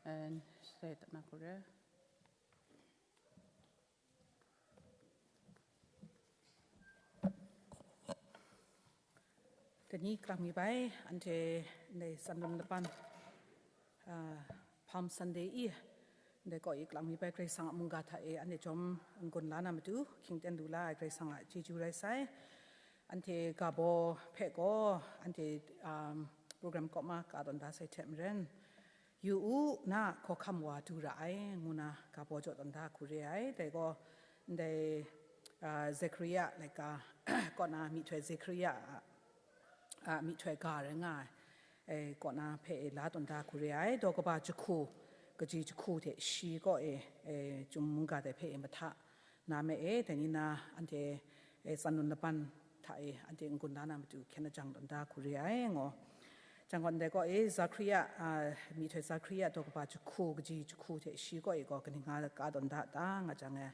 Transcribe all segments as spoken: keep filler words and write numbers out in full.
And say that na kore. Dai ni klang mi bai, anhte ndai Tsanlun Laban, ah, Palm Sunday i, ndai kaw i klang mi bai, Karai Kasang a mungga hta e anhte jawm n-gun la na matu, hkying ten lu la ai Karai Kasang a chyeju rai sai. Anhte ga baw hpe gaw, anhte, um, program kaw ma ka tawn da sai hte maren, "Yu u, na a hkawhkam wa du ra ai," ngu na ga baw jaw tawn da hku re ai. Dai gaw, ndai, ah, Zekaria, like, ah, kaw na myihtoi Zekaria a, a myihtoi ga rai nga ai, e, kaw na hpe e la tawn da hku re ai. Daw kaba jahku, kaji jahku hte shi kaw e, e, chyum mungga dai hpe e mahta na me e, dai ni na anhte, e, Tsanlun Laban hta e anhte n-gun la na matu hkyen ajang tawn da hku re ai ngaw. Jang gaw ndai kaw e Zakaria, a, myihtoi Zakaria daw kaba jahku, kaji jahku hte shi kaw e gaw kaning nga ka tawn da ta nga jang e,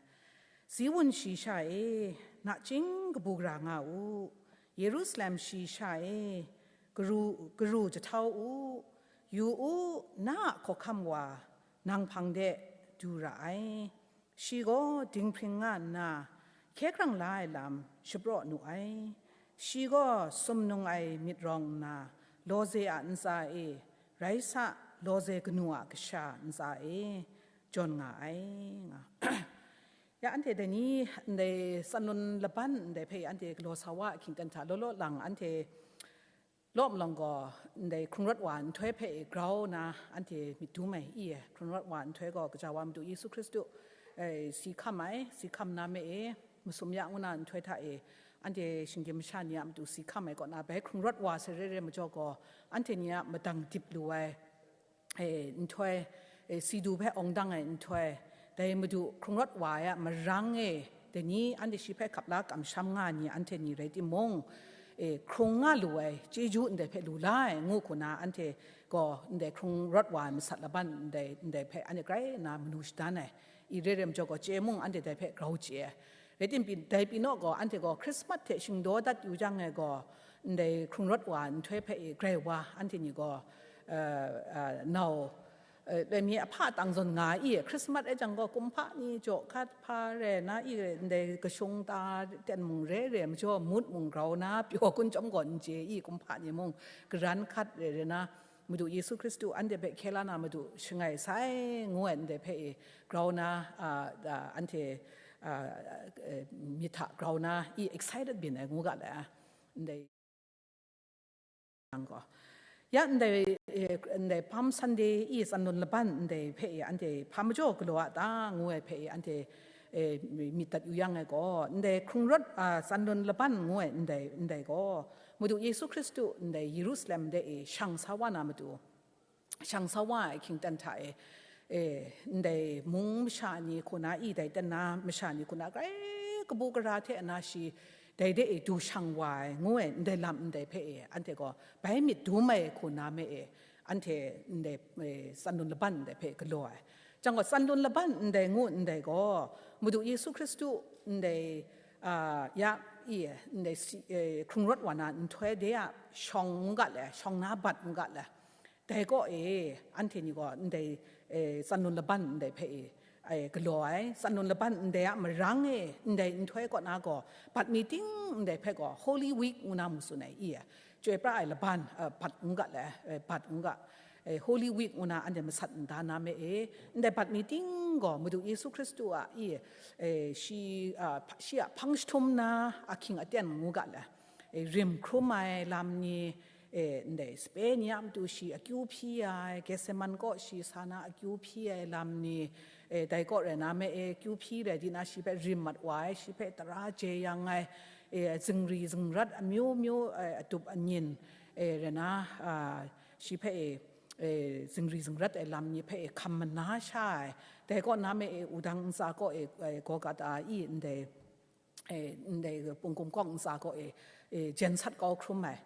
"Ziun shayi sha e, nachying kabu gara nga u, Yerusalem shayi sha e, karu, karu jahtau u, yu u, na a hkawhkam wa nang hpang de du ra ai. Shi gaw dinghpring nga nna, hkye hkrang la ai lam shapraw nu ai. Shi gaw sumnung ai myit rawng nna, lawze a ntsa e, rai sa, lawze kanu a kasha ntsa e, jawn nga ai," nga. Ya, anhte dai ni ndai Tsanlun Laban ndai hpe anhte galaw sa wa a hkying ten hta law law lang anhte law malawng gaw ndai hkrung rawt wa nhtoi hpe grau na anhte myit dum ai i e. Hkrung rawt wa nhtoi gaw gaja wa Madu Yesu Hkristu, e, si hkam ai, si hkam na me e, masum ya ngu na nhtoi hta e, anhte shinggyim masha ni a matu si hkam ai kaw na, bai hkrung rawt wa sai re re majaw gaw, anhte ni a madang dip lu ai, e, nhtoi, e, si du hpe awng dang ai nhtoi, dai Madu hkrung rawt wa ai a marang e, dai ni anhte shi hpe hkap la kamsham nga ai ni anhte ni rai timung, e, hkrung nga lu ai chyeju ndai hpe lu la ai ngu hku na, anhte gaw ndai hkrung rawt wa ai masat laban ndai, ndai hpe anhte grai nna manu shadan ai. I re re majaw gaw, chye mung anhte dai hpe grau chye ai. Rai timung, dai pyi naw gaw, anhte gaw Hkrismat hte shingdaw dat yu jang e gaw, ndai hkrung rawt wa nhtoi hpe e grai wa, anhte ni gaw, eh, eh, nau, eh, loi mi a hpa tang zawn nga i, Hkrismat rai jang gaw, kumhpa ni jaw hkat hpa re na i, ndai kashung ta ten mung re re majaw, mut mung grau na, pyaw kun chyawm gaw n chye i, kumhpa ni mung karan hkat re re na, Madu Yesu Hkristu anhte hpe hkye la na matu shangai sai ngu ai ndai hpe e grau na, a, a, anhte, a, e, myit hta grau na i excited byin ai ngu ga le, ndai yang gaw. Ya ndai, e, ndai Palm Sunday i Tsanlun Laban ndai hpe e anhte hpa majaw galaw a ta ngu ai hpe e anhte, e, myit dat yu yang ai gaw, ndai hkrung rawt, a, Tsanlun Laban ngu ai ndai, ndai gaw, Madu Yesu Hkristu ndai Yerusalem de e shang sa wa na matu, shang sa wa ai hkying ten hta e, e, ndai mung masha ni hku na i, dai ten na masha ni hku na grai kabu gara hte na shi dai de e du shang wa ai ngu ai ndai lam ndai hpe e, anhte gaw bai myit dum ai hku na me e, anhte ndai, e, Tsanlun Laban ndai hpe galaw ai. Jang gaw, Tsanlun Laban ndai ngu ndai gaw, Madu Yesu Hkristu ndai, a, ya i, ndai si, e, hkrung rawt wa na nhtoi de a shawng ngu ga le, shawng na bat ngu ga le. Dai kaw e, anhte ni gaw ndai, e, Tsanlun Laban ndai hpe e, e, galaw ai. Tsanlun Laban ndai a marang e, ndai nhtoi kaw na gaw, bat mi ting ndai hpe gaw Holy Week ngu na mu tsun ai i e. Chyoi pra ai laban, e, bat ngu ga le, e, bat ngu ga, e, Holy Week ngu na anhte masat n da na me e, ndai bat mi ting gaw Madu Yesu Hkristu a i, e, shi, a, hpa-, shi a hpang jahtum na ahkying aten ngu ga le, e, rim hkrum ai lam ni, e, ndai sape ni a matu shi akyu hpyi ai, Getseman kaw shi sa na akyu hpyi ai lam ni, e, dai kaw rai na me e, akyu hpyi rai di na shi hpe rim mat wa ai, shi hpe tara jeyang ai, e, zingri zingrat amyu myu, e, atup anyin, e, rai na, a, shi hpe e, e, zingri zingrat ai lam ni hpe e hkam mana sha ai, dai kaw na me e, wudang ntsa kaw e, e, Golgota i ndai, e, ndai pungkum kawng ntsa kaw e, e, jen sat kau hkrum ai.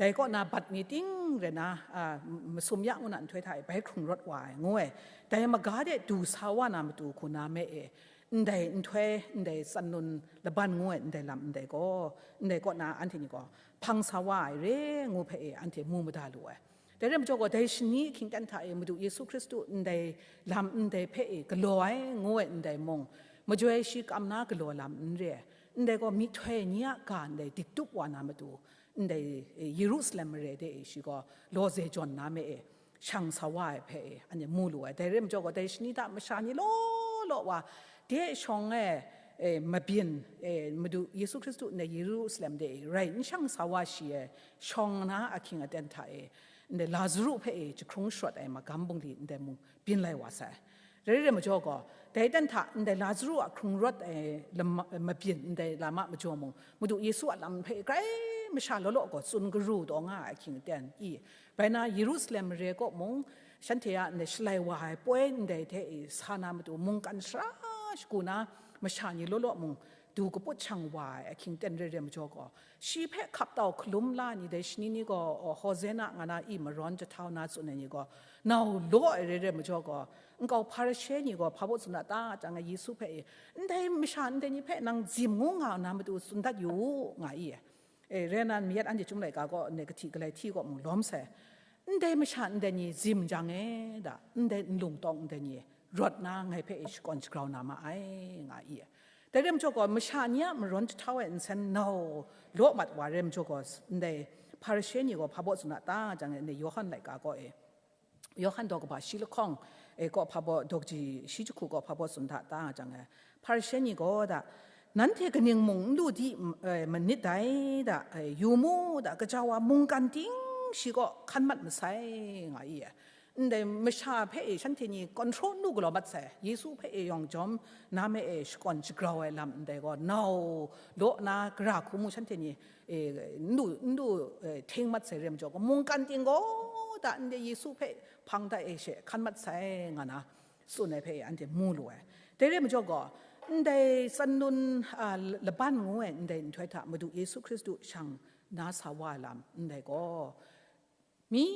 Dai kaw na bat mi ting rai na, a, m-, masum ya ngu na nhtoi hta e bai hkrung rawt wa ai ngu ai. Dai maga de du sa wa na matu hku na me e, ndai nhtoi, ndai Tsanlun Laban ngu ai ndai lam ndai gaw, ndai kaw na anhte ni gaw hpang sa wa ai re ngu hpe e anhte mu mada lu ai. Dai rai majaw gaw, dai shani ahkying ten hta e Madu Yesu Hkristu ndai lam ndai hpe e galaw ai ngu ai ndai mung, majoi shi kam na galaw lam n re ai, ndai gaw myihtoi ni a ga ndai diktup wa na matu, ndai, e, Yerusalem mare de e shi gaw lawze jawn na me e, shang sa wa ai hpe e, anhte mu lu ai. Dai rai majaw gaw, dai shani hta masha ni law law wa, de shawng e, e, mabyin, e, Madu Yesu Hkristu ndai Yerusalem de e rai n shang sa wa shi ai shawng na ahkying aten hta e, ndai Lazaru hpe e jahkrung sharawt ai magam bungli ndai mung byin lai wa sai. Rai rai majaw gaw, dai ten hta ndai Lazaru a hkrung rawt ai lama-, mabyin ndai lam a majaw mung, Madu Yesu a lam hpe grai masha law law gaw tsun garu taw nga ai ahkying aten i, bai na Yerusalem mare kaw mung, shanhte a ndai shalai wa ai poi ndai hte i sa na matu mungkan sara shagu na masha ni law law mung, du kaput shang wa ai ahkying ten rai rai majaw gaw, shi hpe hkap tau hkalum la ni dai shani ni gaw, o, Hosana nga na i marawn jahtau na tsun ai ni gaw, nau law ai rai rai majaw gaw, nkau Hparishe ni gaw hpa baw tsun a ta jang ai Yesu hpe e, ndai masha ndai ni hpe nang zim ngu nga na matu tsun dat yu u, nga i. E, rai nna mayat anhte chyum laika gaw, ndai kahti galai hti gaw mung lawm sai. Ndai masha ndai ni zim jang e da, ndai nlung tawng ndai ni rawt na ngai hpe e shakawn shagrau na ma ai, nga i. Dai rai majaw gaw, masha ni a marawn jahtau ai nsen nau law mat wa rai majaw gaw, ndai Hparishe ni gaw hpa baw tsun a ta jang e, ndai Yawhan laika gaw e, Yawhan daw kaba shi lahkawng, e, kaw hpa baw, daw kaji shi jahku kaw hpa baw tsun da ta jang e, Hparishe ni gaw da, nanhte kaning mung n lu di, m-, e, manit dai da, e, yu mu da, gaja wa mungkan ting shi kaw hkan mat masai, nga i e. Ndai masha hpe e shanhte ni control n lu galaw mat sai, Yesu hpe e yawng jawm na me e shakawn shagrau ai lam ndai gaw, nau law na gara hku mu shanhte ni, e, n lu, n lu, e, hting mat sai rai majaw gaw, mungkan ting gaw da ndai Yesu hpe hpang da e she hkan mat sai, nga na tsun ai hpe anhte mu lu ai. Dai rai majaw gaw, ndai Tsanlun, a, Laban ngu ai ndai nhtoi hta Madu Yesu Hkristu shang na sa wa ai lam ndai gaw, mi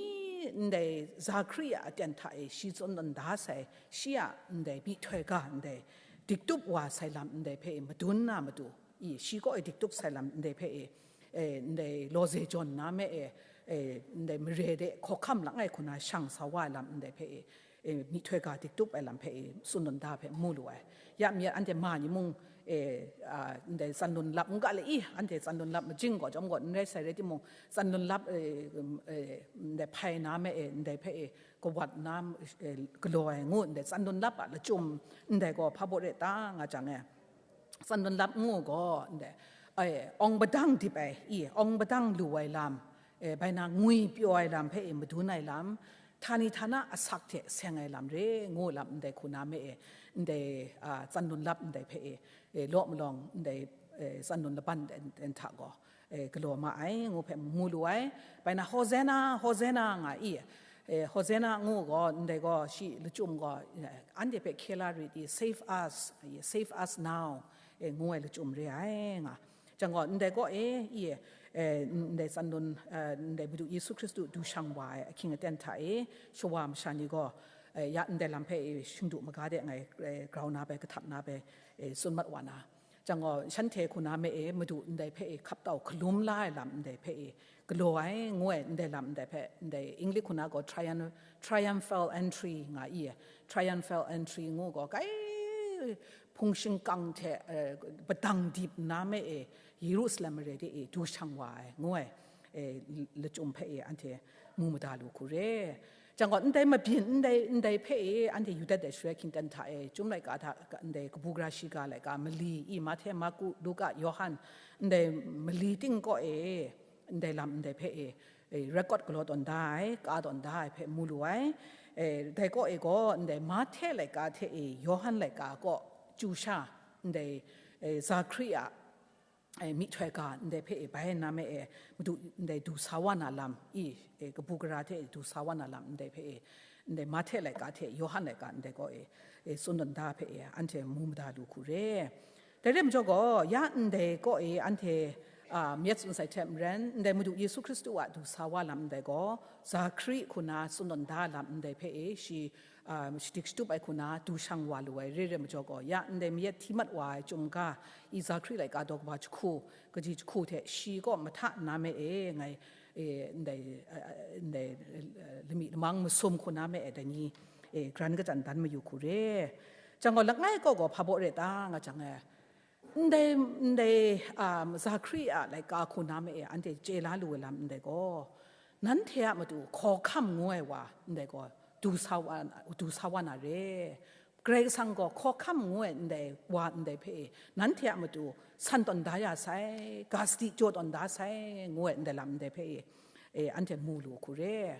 ndai Zakhri a aten hta e shi tsun tawn da sai, shi a ndai myihtoi ga ndai diktup wa sai lam ndai hpe e madun na matu, i, shi kaw e diktup sai lam ndai hpe e, e, ndai lawze jawn na me e, e, ndai mare de hkawhkam lang ai hku na shang sa wa ai lam ndai hpe e, e, myihtoi ga diktup ai lam hpe e tsun tawn da hpe mu lu ai. Ya mi anhte ma ni mung, e, a, ndai Tsanlun lap n ga le i, anhte Tsanlun lap majing gaw chyawm gaw n rai sai rai timung, Tsanlun lap, e, e, ndai hpai na me e, ndai hpe e, kawat na, e, galaw ai ngu, ndai Tsanlun lap a lachyum ndai gaw hpa baw re ta nga jang e, Tsanlun lap ngu gaw, ndai, e, awng padang dip ai, i, awng padang lu ai lam, e, bai na ngwi pyaw ai lam hpe e madun ai lam, htani htana asak hte seng ai lam re ngu lam ndai hku na me e, ndai, a, Tsanlun lap ndai hpe e, e, law malawng ndai, e, Tsanlun Laban ndai, ndai hta gaw, e, galaw ma ai ngu hpe mu lu ai. Bai na, Hosana, Hosana, nga i, e, Hosana ngu gaw, ndai gaw shi lachyum gaw, e, anhte hpe hkye la rit i, "Save us, save us now," e, ngu ai lachyum re ai nga. Jang gaw, ndai gaw e, i, e, ndai Tsanlun, e, ndai Madu Yesu Hkristu du shang wa ai ahkying aten hta e, shawa masha ni gaw, e, ya ndai lam hpe e, shingdu maga de ngai, e, grau na bai, kahtap na bai, e, tsun mat wa na. Jang gaw, shanhte hku na me e, Madu ndai hpe e, hkap tau hkalum la ai lam ndai hpe e, galaw ai ngu ai ndai lam ndai hpe, ndai English hku na gaw triumph-, triumphal entry nga i e, triumphal entry ngu gaw, kai hpung shingkang hte, e, padang dip na me e, Yerusalem mare de e, du shang wa ai ngu ai, e, lachyum hpe e, anhte mu mada lu hku re. Jang gaw, ndai mabyin, ndai, ndai hpe e, anhte yu dat ai shaloi hkying ten hta e, Chyum laika hta, ndai kabu gara shiga laika, mali, i, Mahte, Marku, Luka, Yawhan, ndai mali ting kaw e, ndai lam ndai hpe e, e, record galaw tawn da ai, ka tawn da ai hpe mu lu ai. E, dai kaw e gaw, ndai Mahte laika hte e, Yawhan laika kaw chyu sha, ndai, e, Zakhri a, e, myihtoi ga ndai hpe e bai na me e, Madu ndai du sa wa na lam i, e, kabu gara hte du sa wa na lam ndai hpe e, ndai Mahte laika hte Yawhan laika ndai gaw e, e, tsun tawn da hpe e, anhte mu mada lu hku re. Dai rai majaw gaw, ya ndai kaw e anhte, a, myit tsun sai hte maren, ndai Madu Yesu Hkristu a du sa wa lam ndai gaw, Zakhri hku na tsun tawn da lam ndai hpe e, shi a, shadik shatup ai hku na du shang wa lu ai re re majaw gaw, ya ndai mayat hti mat wa ai Chyum ga, i, Zakhri laika daw kaba jahku, kaji jahku hte shi kaw mahta na me e, ngai, e, ndai, a, a, ndai, a, lami lamang masum hku na me e, dai ni, e, garan kachyan dan mayu hku re. Jang gaw, langai kaw gaw hpa baw re ta nga jang e, ndai, ndai, um, Zakhri a laika hku na me e, anhte chye la lu ai lam ndai gaw, nanhte a matu hkawhkam ngu ai wa, ndai gaw, du sa wa, du sa wa na re. Karai Kasang gaw hkawhkam ngu ai ndai wa ndai hpe e, nanhte a matu san tawn da ya sai, ga sadi jaw tawn da sai, ngu ai ndai lam ndai hpe e, e, anhte mu lu hku re.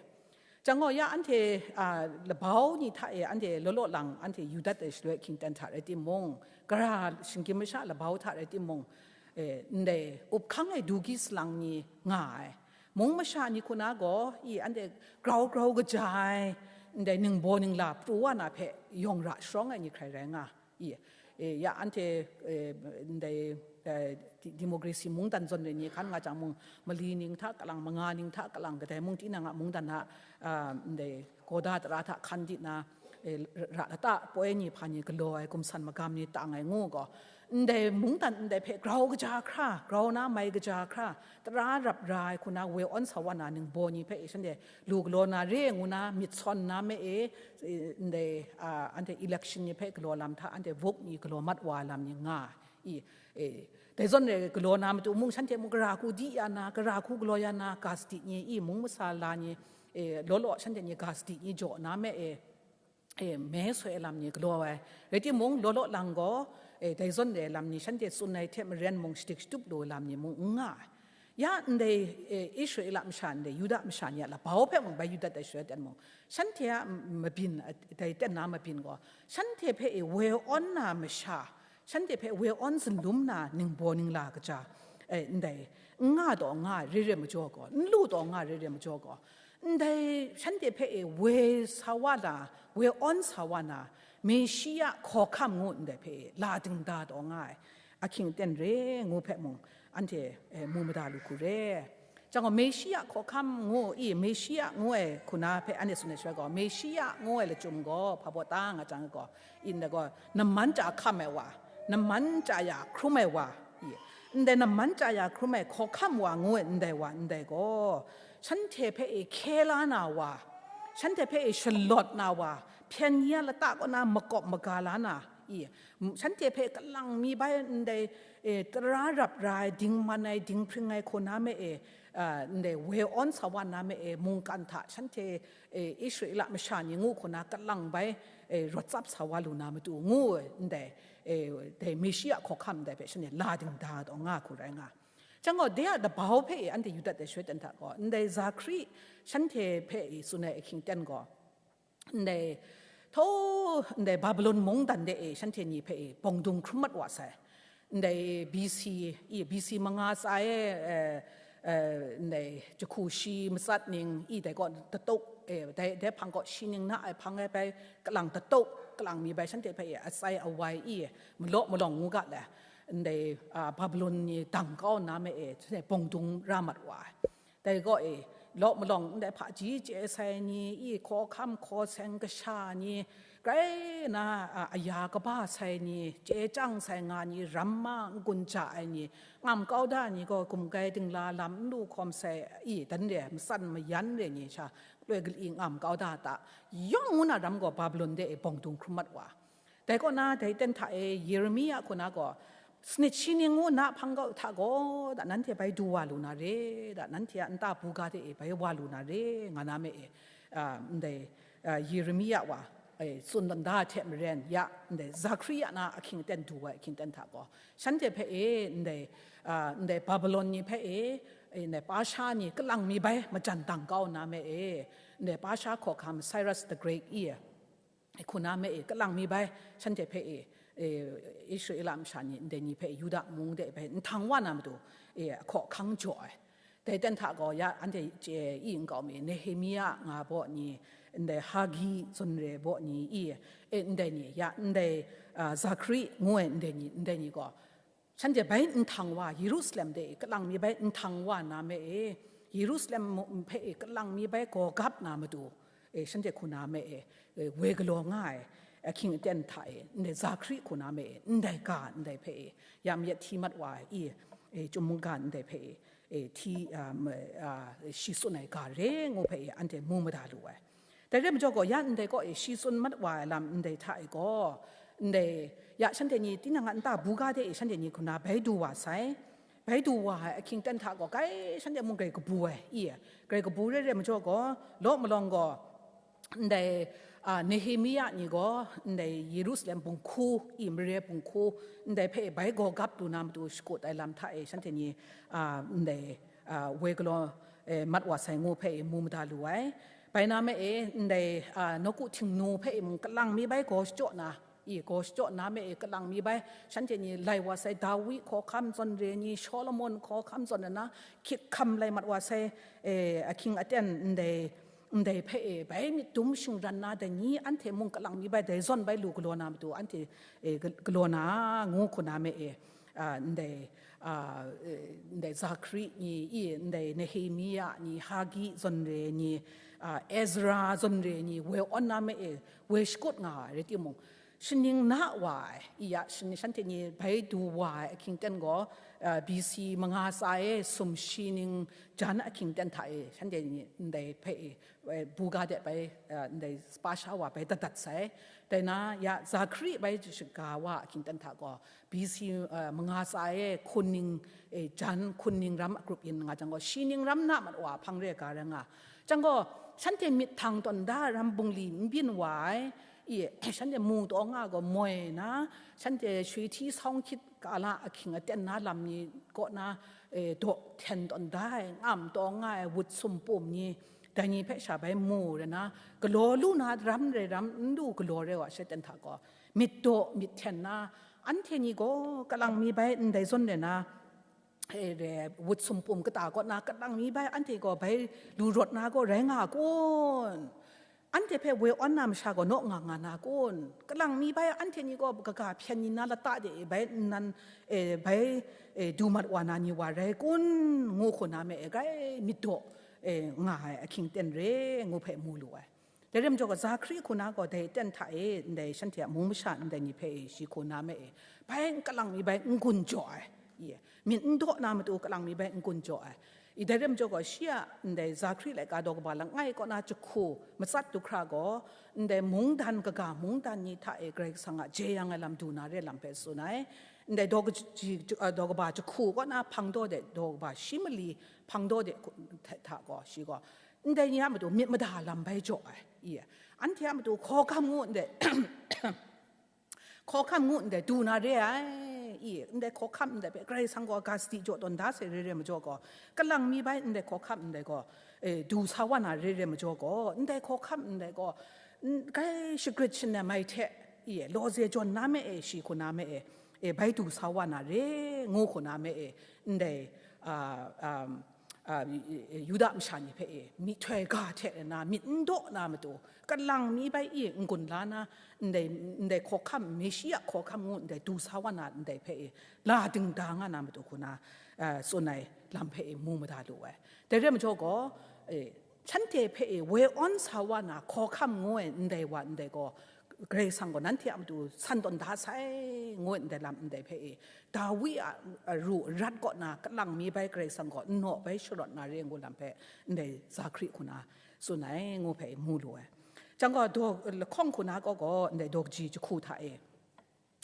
Jang gaw ya anhte, a, labau ni hta e anhte law law lang anhte yu dat ai shaloi hkying ten hta rai timung, gara shinggyim masha labau hta rai timung, e, ndai up hkang ai du gyi salang ni nga ai. Mung masha ni hku na gaw, i, anhte grau grau kaja ai, ndai ningbaw ningla pru wa na hpe yawng ra sharawng ai ni hkrai rai nga, i, e, ya anhte, e, ndai, e, di-, democracy mungdan zawn re ni hkan nga jang mung, mali ning hta kalang, manga ning hta kalang, kadai mung tinang a mungdan a, a, ndai, kawda tara hta hkan di na, e, ra lata poi ni hpa ni galaw ai, gumsan magam ni tang ai ngu gaw, ndai mungdan ndai hpe grau kaja hkra, grau na mai kaja hkra, tara rap ra ai hku na woi awn sa wa na ningbaw ni hpe e shanhte lu galaw na re ngu na myit sawn na me e, e, ndai, a, anhte election ni hpe galaw lam hta anhte vote ni galaw mat wa ai lam ni nga i, e, dai zawn re galaw na matu mung shanhte mung gara hku di ya na, gara hku galaw ya na, ga sadi ni i, mung masala ni, e, law law shanhte ni ga sadi ni jaw na me e, e, me soi ai lam ni galaw ai. Rai timung, law law lang gaw, e, dai zawn re lam ni shanhte tsun ai hte maren mung shadik shatup lu ai lam ni mung n nga ai. Ya ndai, e, Israela masha ndai, Yuda masha ni a labau hpe mung bai yu dat ai shaloi ten mung, shanhte a mabyin, a, dai ten na mabyin gaw, shanhte hpe e woi awn na masha, shanhte hpe woi awn zunlum na ningbaw ningla kaja, e, ndai, n nga taw nga ai, re re majaw gaw, n lu taw nga ai, re re majaw gaw, ndai shanhte hpe e woi sa wa na, woi awn sa wa na, Meshia hkawhkam ngu ndai hpe e la dingda taw nga ai, ahkying aten re ngu hpe mung, anhte, e, mu mada lu hku re. Jang gaw, Meshia hkawhkam ngu i, Meshia ngu ai hku na hpe anhte tsun ai shaloi gaw, Meshia ngu ai lachyum gaw hpa baw ta nga jang gaw, i, ndai gaw, naman chya hkam ai wa, naman chya ya hkrum ai wa, i, ndai naman chya ya hkrum ai hkawhkam wa ngu ai ndai wa ndai gaw, shanhte hpe e hkye la na wa, shanhte hpe e shalawt na wa, hpyen ni a lata kaw na makawp maga la na, i, m-, shanhte hpe kalang mi bai ndai, e, tara rap ra ai, dingman ai, dinghpring ai hku na me e, a, ndai woi awn sa wa na me e, mungkan hta shanhte, e, Israela masha ni ngu hku na kalang bai, e, rawt tsap sa wa lu na matu ngu ai ndai, e, dai Meshia hkawhkam ndai hpe shanhte la dingda taw nga hku rai nga. Jang gaw, de a labau hpe e anhte yu dat ai shaloi ten hta gaw, ndai Zakhri shanhte hpe e tsun ai ahkying ten gaw, ndai, htaw, ndai Babilon mungdan de e shanhte ni hpe e bawng dung hkrum mat wa sai. Ndai B C, i, B C manga tsa e, e, e, ndai jahku shi matsat ning, i, dai gaw datuk, e, dai, dai hpang gaw shi ning na ai hpang e bai kalang datuk, kalang mi bai shanhte hpe e atsai awai, i, malaw malawng ngu ga le, ndai, a, Babilon ni dang kau nna me e, shanhte bawng dung ra mat wa ai. Dai gaw e, law malawng ndai hpaji chye sai ni, i, hkawhkam hkaw seng kasha ni, grai na, a, aya kaba sai ni, chye chyang sai nga ni, ramma n-gun ja ai ni, ngam kau da ni gaw gumgai dingla lam n lu hkawm sai, i, dan re, matsan mayan re ni sha, loi gali ngam kau da ta, yawng ngu na ram gaw Babilon de e bawng dung hkrum mat wa. Dai kaw na, dai ten hta e Yeremia hku na gaw, sanit shi ning ngu na hpang kau hta gaw, da nanhte bai du wa lu na re, da nanhte a nta buga de e bai wa lu na re, nga na me e, a, ndai, a, Yeremia wa, e, tsun dan da hte maren, ya, ndai Zakhria na ahkying aten du ai ahkying aten hta gaw, shanhte hpe e, ndai, a, ndai Babilon ni hpe e, e, ndai Pasha ni kalang mi bai majan dang kau na me e, ndai Pasha hkawhkam Cyrus the Great i, hku na me e, kalang mi bai, shanhte hpe e, e, Israela masha ni, ndai ni hpe Yuda mung de bai nhtang wa na matu, e, ahkaw ahkang jaw ai. Dai ten hta gaw, ya anhte chye i nkau mi, Nehemia nga baw ni, ndai Hagi zawn re baw ni i, e, ndai ni, ya ndai, a, Zakhari ngu ai ndai ni, ndai ni gaw, shanhte bai nhtang wa, Yerusalem de e kalang mi bai nhtang wa na me e, Yerusalem mu-, hpe e kalang mi bai gaw gap na matu, e, shanhte hku na me e, e, woi galaw nga ai, e, ahkying aten hta e, ndai Zakhari hku na me e, ndai ga ndai hpe e, ya mayat hti mat wa ai, i, e, chyum mungga ndai hpe e, e, hti, a, ma, a, shi tsun ai ga re ngu hpe e anhte mu mada lu ai. Dai rai majaw gaw, ya ndai kaw e shi tsun mat wa ai lam ndai hta e gaw, ndai, ya shanhte ni tinang a nta buga de e shanhte ni hkuna bai du wa sai. Bai du wa ai ahkying ten hta gaw, grai shanhte mung grai kabu ai, i, grai kabu rai rai majaw gaw, law malawng gaw, ndai, a, Nehemia ni gaw ndai Yerusalem bunghku, i, mare bunghku, ndai hpe bai gaw gap du na matu shakut ai lam hta e shanhte ni, a, ndai, a, woi galaw, e, mat wa sai ngu hpe e mu mada lu ai. Bai na me e, ndai, a, nawku htingnu hpe e mung kalang mi bai gaw shachyaw na, i, gaw shachyaw na me e kalang mi bai, shanhte ni lai wa sai Dawi hkawhkam zawn re ni, Solomon hkawhkam zawn na, hkyit hkam lai mat wa sai, e, ahkying aten ndai, ndai hpe e, bai myit dum shingran na dai ni, anhte mung kalang mi bai dai zawn bai lu galaw na matu, anhte, e, ga-, galaw na ngu hku na me e, a, ndai, a, e, ndai Zakari ni, i, ndai Nehemia ni, Hagi zawn re ni, a, Ezra zawn re ni, woi awn na me e, woi shakut nga ai rai timung, shaning na wa ai, i ya, shan-, shanhte ni bai du wa ai ahkying ten gaw, a, B C manga tsa e sum shi ning jan ahkying ten hta e, shanhte ni ndai hpe e, e, buga de bai, a, ndai spa sha wa bai dat dat sai. Dai na, ya, Zakari bai shaga wa ahkying ten hta gaw, B C, a, manga tsa e hkun ning, e, jan hkun ning ram a grup yin nga jang gaw, shi ning ram na mat wa hpang re ga rai nga. Jang gaw, shanhte myit htang tawn da ram bungli n byin wa ai, i, shanhte mu taw nga gaw moi na, shanhte shui hti sawng hkyit kala ahkying aten na lam ni kaw na, e, daw hten tawn da ai, ngam taw nga ai, wut sumpum ni, dai ni hpe sha bai mu rai na, galaw lu na ram rai ram, n lu galaw rai wa, shai ten hta gaw, myit daw, myit hten na, anhte ni gaw kalang mi bai ndai zawn rai na, e, re, wut sumpum kata kaw na, kalang mi bai anhte gaw bai lu rawt na gaw rai nga kun? Anhte hpe woi awn na masha gaw naw nga nga na kun? Kalang mi bai anhte ni gaw kaga hpyen ni na lata de e bai nnan, e, bai, e, du mat wa na ni wa rai kun? Ngu hku na me e, grai myit daw, e, nga ai ahkying ten re ngu hpe mu lu ai. Dai rai majaw gaw, Zakari hku na gaw dai ten hta e, ndai shanhte a mung masha ndai ni hpe e, shi hku na me e, bai n kalang mi bai n gun jaw ai, i, myit n daw na matu kalang mi bai n gun jaw ai. I, dai rai majaw gaw, shi a ndai Zakari laika daw kaba langai kaw na jahku matsat du hkra gaw, ndai mungdan kaga mungdan ni hta e Karai Kasang a jeyang ai lam du na re lam hpe tsun ai. Ndai daw kaji, a, daw kaba jahku kaw na hpang daw de, daw kaba shi mali hpang daw de hku, hta, hta gaw, shi gaw, ndai ni a matu myit mada lam bai jaw ai, i, anhte a matu hkawhkam ngu ndai, hkawhkam ngu ndai du na re ai, i, ndai hkawhkam ndai hpe Karai Kasang gaw ga sadi jaw tawn da sai re re majaw gaw, kalang mi bai ndai hkawhkam ndai gaw, e, du sa wa na re re majaw gaw, ndai hkawhkam ndai gaw, n-, grai shagrit shanam ai hte, i, lawze jawn na me e, shi hku na me e, e, bai du sa wa na re ngu hku na me e, ndai, a, a, a, Yuda masha ni hpe e, myihtoi ga hte na myit n daw na matu, kalang mi bai i n gun la na, ndai, ndai hkawhkam, Meshia hkawhkam ngu ndai du sa wa na ndai hpe e, la dingda nga na matu hku na, a, tsun ai lam hpe e mu mada lu ai. Dai re majaw gaw, e, shanhte hpe e woi awn sa wa na hkawhkam ngu ai ndai wa ndai gaw, Karai Kasang gaw nanhte a matu san tawn da sai, ngu ai ndai lam ndai hpe e, Dawi a, a ru rat kaw na kalang mi bai Karai Kasang gaw nnaw bai sharawt na re ngu lam hpe ndai Zakari hku na tsun ai ngu hpe e mu lu ai. Jang gaw, daw lahkawng hku na kaw gaw ndai daw kaji jahku hta e,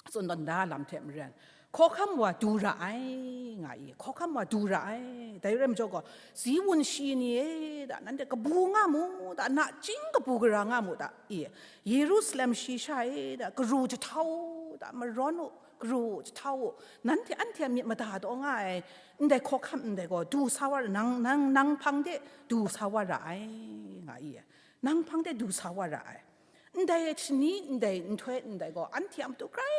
tsun tawn da lam hte maren, hkawhkam wa du ra ai, nga i, hkawhkam wa du ra ai. Dai rai majaw gaw, Ziun shi ni e, da, nanhte kabu nga mu, da, nachying kabu gara nga mu, da, i, Yerusalem shi sha e, da, karu jahtau u, da, marawn u, karu jahtau u, nanhte anhte a myit mada taw nga ai, ndai hkawhkam ndai gaw, du sa wa ra, nang, nang, nang hpang de du sa wa ra ai, nga i, nang hpang de du sa wa ra ai. Ndai shani ndai nhtoi ndai gaw, anhte a matu grai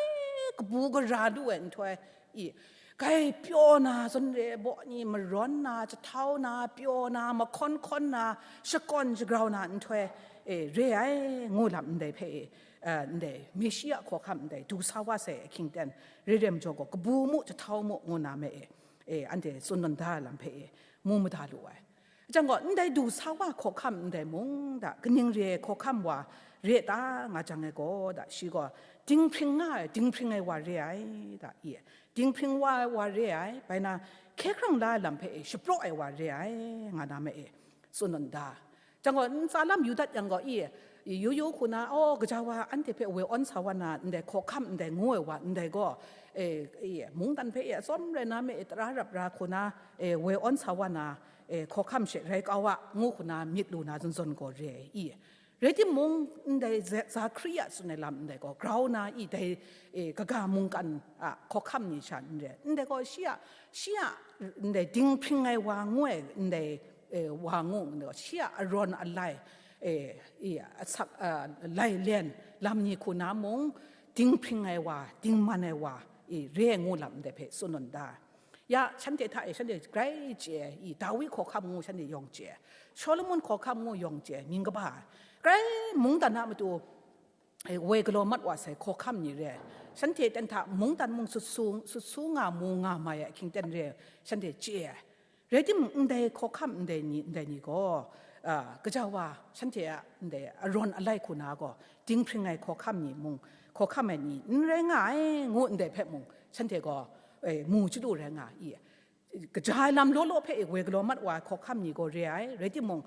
kabu gara lu ai nhtoi, i, grai pyaw na zawn re baw ni, marawn na, jahtau na, pyaw na, mahkawn hkawn na, shakawn shagrau na nhtoi, e, re ai, ngu lam ndai hpe, e, ndai Meshia hkawhkam ndai du sa wa sai ahkying ten, re re majaw gaw, kabu mu, jahtau mu, ngu na me e, e, anhte tsun tawn da lam hpe e, mu mada lu ai. Jang gaw, ndai du sa wa hkawhkam ndai mung da, kaning re ai hkawhkam wa, re ta nga jang e gaw, da, shi gaw dinghpring nga ai, dinghpring ai wa re ai, da, i, dinghpring wa ai wa re ai, bai na, hkye hkrang la ai lam hpe e shapraw ai wa re ai, nga na ma e, tsun nna da. Jang gaw, ntsa lam yu dat yang gaw, i, i, yu yu hku na, aw, gaja wa anhte hpe woi awn sa wa na, ndai hkawhkam ndai ngu ai wa, ndai gaw, e, i, mungdan hpe e atsawm rai na ma e, tara rap ra hku na, e, woi awn sa wa na, e, hkawhkam she rai kau a, ngu hku na myit lu na zawn zawn gaw re ai, i. Rai timung, ndai Ze-, Zahkria tsun ai lam ndai gaw, grau na i dai, e, kaga mungkan a hkawhkam ni sha n re. Ndai gaw shi a, shi a, ndai dinghpring ai wa ngu ai, ndai, e, wa ngu, ndai gaw shi a arawn alai, e, i, asak, a, lailen lam ni hku na mung, dinghpring ai wa, dingman ai wa, i, re ai ngu lam ndai hpe tsun nna da. Ya, shanhte hta e shanhte grai chye ai, i, Dawi hkawhkam ngu shanhte yawng chye ai, Solomon hkawhkam ngu yawng chye ai, mying kaba ai, grai mungdan a matu, e, woi galaw mat wa sai hkawhkam ni re ai, shanhte ten hta mungdan mung sut su, sut su nga mu nga mai ai ahkying ten re ai, shanhte chye ai. Rai timung, ndai hkawhkam ndai ni, ndai ni gaw, a, gaja wa shanhte a ndai arawn alai hku na gaw, dinghpring ai hkawhkam ni mung, hkawhkam ai ni n rai nga ai, ngu ndai hpe mung, shanhte gaw, e, mu chyalu rai nga ai. Kaja ai lam law law hpe e woi galaw mat wa ai hkawhkam ni gaw re ai, rai timung,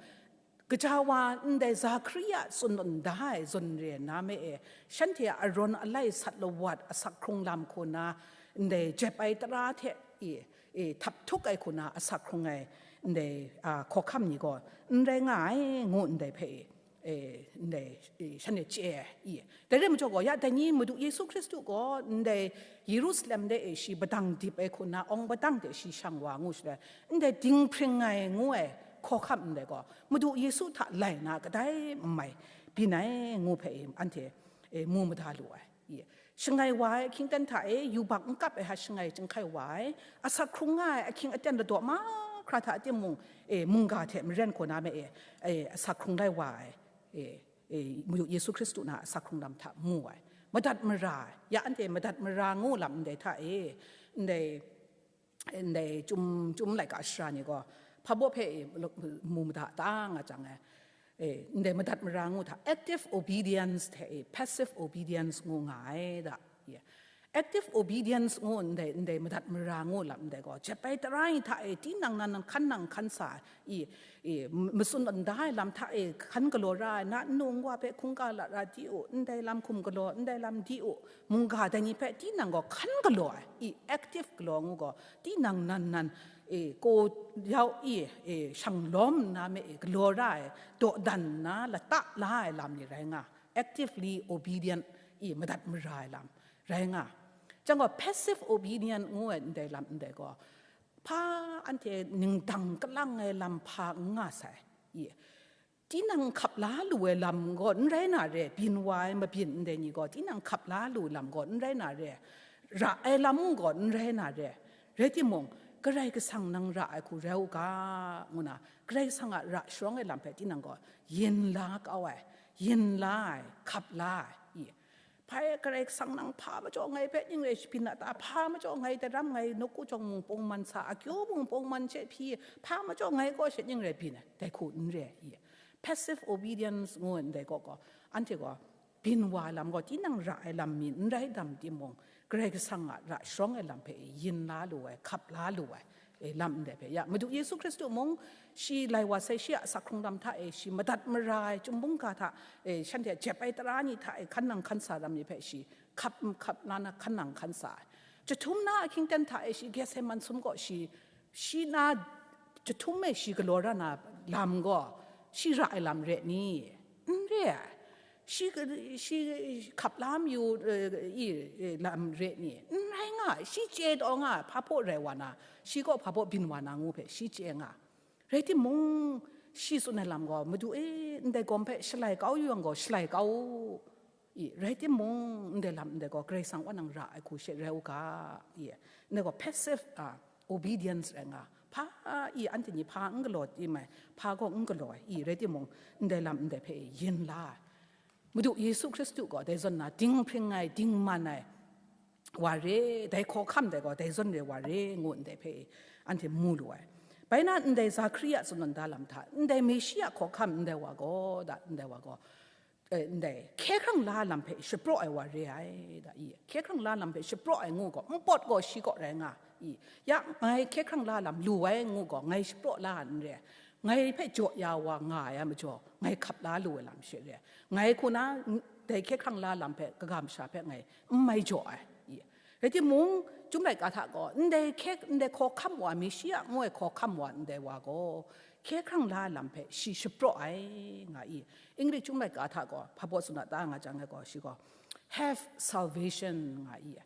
gaja wa ndai Zahkria tsun nda ai zawn re na me e, shanhte a arawn alai sat lawat asak hkrung lam hku na, ndai jep ai tara hte i, i, htap htuk ai hku na asak hkrung ai, ndai, a, hkawhkam ni gaw n rai nga ai, ngu ndai hpe e, e, ndai, e, shanhte chye ai, i. Dai rai majaw gaw, ya, dai ni Madu Yesu Hkristu gaw ndai Yerusalem de e shi padang dip ai hku na, awng padang de shi shang wa ngu shaloi, ndai dinghpring ai ngu ai hkawhkam ndai gaw, Madu Yesu hta lai na kadai n mai byin ai ngu hpe e, anhte, e, mu mada lu ai. I, shangai wa ai ahkying ten hta e, yubak n kap ai hta shangai chyinghkai wa ai, asak hkrung nga ai ahkying aten ladaw mahkra hta timung, e, mungga hte maren hku na me e, e, asak hkrung lai wa ai, e, e, Madu Yesu Hkristu na asak hkrung lam hta mu ai, madat mara ai, ya anhte madat mara ngu lam ndai hta e, ndai, ndai chyum, chyum laika shara ni gaw, hpa baw hpe mu mada ta nga jang e, e, ndai madat mara ngu hta, active obedience hte e, passive obedience ngu nga ai da. Ye. Active obedience ngu ndai, ndai madat mara ngu lam ndai gaw, jep ai tara ni hta e, tinang nan nan hkan nang hkan sa ai, i, i, m-, matsun nda ai lam hta e, hkan galaw ra ai, na nnu nwa hpe hkungga lat ra di u, ndai lam hkum galaw, ndai lam di u, mungga dai ni hpe tinang gaw hkan galaw ai, i, active galaw ngu gaw, tinang nan nan, e, ko yau i, e, shang lawm nna me e, galaw ra ai, dawdan nna lata la ai lam ni rai nga, actively obedient, i, madat mara ai lam rai nga. Jang gaw, passive obedient ngu ai ndai lam ndai gaw, hpa anhte ningdang kalang ai lam hpa n nga sai, i, tinang hkap la lu ai lam gaw n rai na re, byin wa ai mabyin ndai ni gaw, tinang hkap la lu lam gaw n rai na re, ra ai lam gaw n rai na re, rai timung, Karai Kasang nang ra ai hku rai u ga, ngu na, Karai Kasang a ra sharawng ai lam hpe tinang gaw yin la kau ai, yin la ai, hkap la ai, i, Hpai Karai Kasang nang hpa majaw ngai hpe ning rai shabyin a ta? Hpa majaw ngai daram, ngai nawku jawng mung pungman sa, akyu mung pungman she hpyi, hpa majaw ngai gaw she ning rai byin ai, dai hku n re ai. Passive obedience ngu ndai gaw, gaw, anhte gaw byin wa ai lam gaw, tinang ra ai lam mi n rai dam timung, Karai Kasang a ra sharawng ai lam hpe yin la lu ai, hkap la lu ai, e, lam ndai hpe ya, Madu Yesu Hkristu mung, shi lai wa sai, shi a asak hkrung lam hta e, shi madat mara ai, chyum bungga hta e, shanhte jep ai tara ni hta e, hkan nang hkan sa lam ni hpe shi hkap, hkap la na hkan nang hkan sa ai. Jahtum na ahkying ten hta e, shi Getseman sum gaw shi, shi na jahtum e shi galaw ra na lam gaw, shi ra ai lam re ni? N re ai. Shi, shi hkap la mayu, e, i, e, lam re ni? N rai nga ai. Shi chye taw nga ai, hpa baw rai wa na, shi gaw hpa baw byin wa na ngu hpe shi chye nga ai. Rai timung, shi tsun ai lam gaw, Madu e, ndai gawm hpe shalai kau yu yang gaw, shalai kau u. I, rai timung, ndai lam ndai gaw, Karai Kasang wa nang ra ai hku she rai u ga, i, ndai gaw passive, a, obedience rai nga. Hpa, i, anhte ni hpa n galaw tim ai, hpa gaw n galaw ai, i, rai timung, ndai lam ndai hpe yin la ai. Madu Yesu Hkristu gaw dai zawn na dinghpring ai, dingman ai wa re, dai hkawhkam dai gaw dai zawn re wa re, ngu ndai hpe anhte mu lu ai. Bai na ndai Zahkria tsun nda lam hta, ndai Meshia hkawhkam ndai wa gaw, da, ndai wa gaw, eh, ndai, hkye hkrang la lam hpe shapraw ai wa re ai, da i. Hkye hkrang la lam hpe shapraw ai ngu gaw, npawt gaw shi kaw rai nga i. Ya, ngai hkye hkrang la lam lu ai ngu gaw, ngai shapraw la ai n re ai. Ngai hpe jaw ya wa nga ai a majaw, ngai hkap la lu ai lam she re ai. Ngai hku na, n-, dai hkye hkrang la lam hpe kaga masha hpe ngai n mai jaw ai i. Rai timung, Chyum laika hta gaw, ndai hkye, ndai hkawhkam wa, Messia ngu ai hkawhkam wa ndai wa gaw, hkye hkrang la lam hpe shi shapraw ai, nga i. Ingri Chyum laika hta gaw, hpa baw tsun a ta nga jang ai gaw, shi gaw, "Have salvation," nga i.